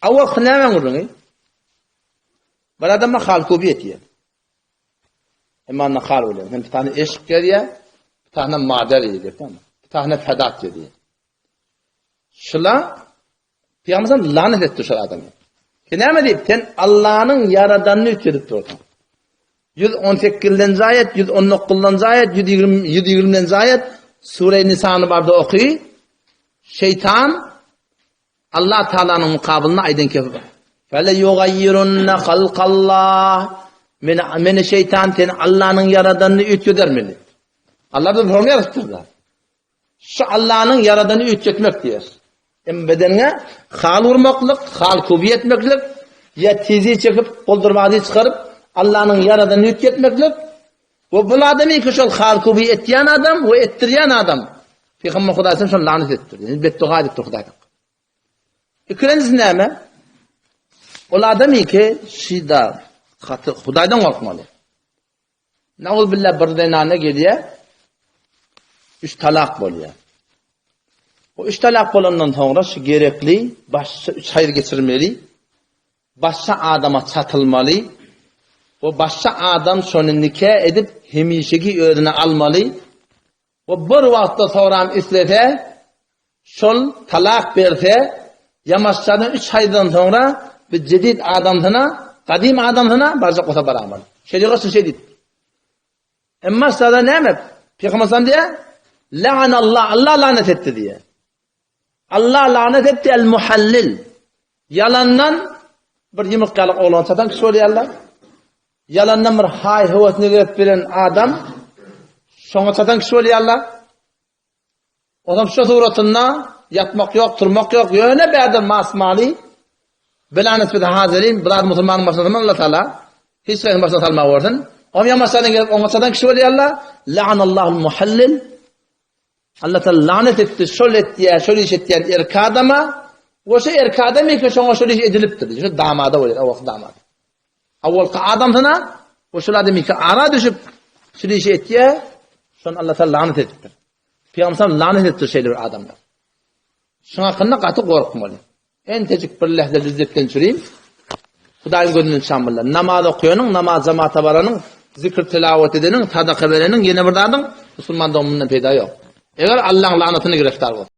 Awalky nämäň gürrüňi? Bir adama hal köp ýetýär. Hem anna hal bolýar. Hem bir tane eşik gelýär, bir tane madar gelýär, tamam. Bir tane fedat gelýär. Şula Peygamber lanet etdi şol adamy. Sen näme diýip, sen Allanyň ýaradanyny üýtgedip dursuň. 118-nji aýat, 119-njy aýat, 120 120-nji aýat Sure Nisany barda oky. Şeytan Allah Taalanyň mukabylynda aýdan kefir. Fele yugayyirunna halkallah. Men meni şeytan sen Allanyň ýaradanyny üýtgeder meni. Allah da şony ýaradypdyr da. Şu Allanyň ýaradanyny üýtgetmek diýer. Em bedeniňe hal urmaklyk, hal kubi etmeklik, ýa tizi çekip, goldurmazy çykaryp, Allanyň ýaradanyny üýtgetmeklik. We bul adamy ki şol hal kubi etýän adam we etdirýän adam. Pygamber Hudaý şol lanet etdir. Ýani betdoga edipdir Hudaýdan. Ikilenjisi näme? Ol adamy ki şida gaty Hudaýdan gorkmaly. Nauzbillah bir zenana gelýär, üç talak bolýar. O üç talak bolandan soňra şu gerekli başça üç haýyr geçirmeli, başça adama çatylmaly, o başça adam şony nika edip hemişeki özüne almaly. O bir wagtda soram islese, şol talak berse, ýamaşjadan üç aýdan soňra bir jedid adamsyna, gadym adamsyna barjak bolsa baramaly. Şerigat şu şeý diýip. Emma sada näme? Pygamber sallam diýýär, La'anallah, Allah lanet etdi diýýär. Allah lanet etdi el-muhallil. Ýalandan bir ýumruk ýaly oglan satan kişi bolýarlar. Ýalandan bir haý höwesine girip bilen adam şoňa satan kişi bolýarlar. Onam şu suratynda ýatmak ýok, turmak ýok, ýöne bärde masmaly bilanis biz hazirin, biraz musulmanyň başyna salman Allah Taala hiç kimseň başyna salma görsün. Oňa ýamaşdan gelip oňa satan kişi bolýarlar. La'anallahu muhallil. Allah Taala lanet etdi şol etýär, şol iş etýän erkek adama. We şu erkek adam eke şoňa şol iş edilipdir. Şu damada bolýar, owalky damada. Owalky adamsyna we şol adam eke ara düşüp şol işi etýär, şony Allah Taala lanet edipdir. Pygamber lanet etdi şeýle bir adamlar. Şuň hakynda gaty gorkmaly. Entejik bir lähze lezzetden çürim. Hudaýyň gözünden çamurlar. Namaz okaýanyň, namaz jamaata baranyň, zikr tilawat edeniň, sadaka bereniň, ýene bir zadyň musulman dogumyndan peýda ýok. Eger Allaň lanatyna giriftar bolsa.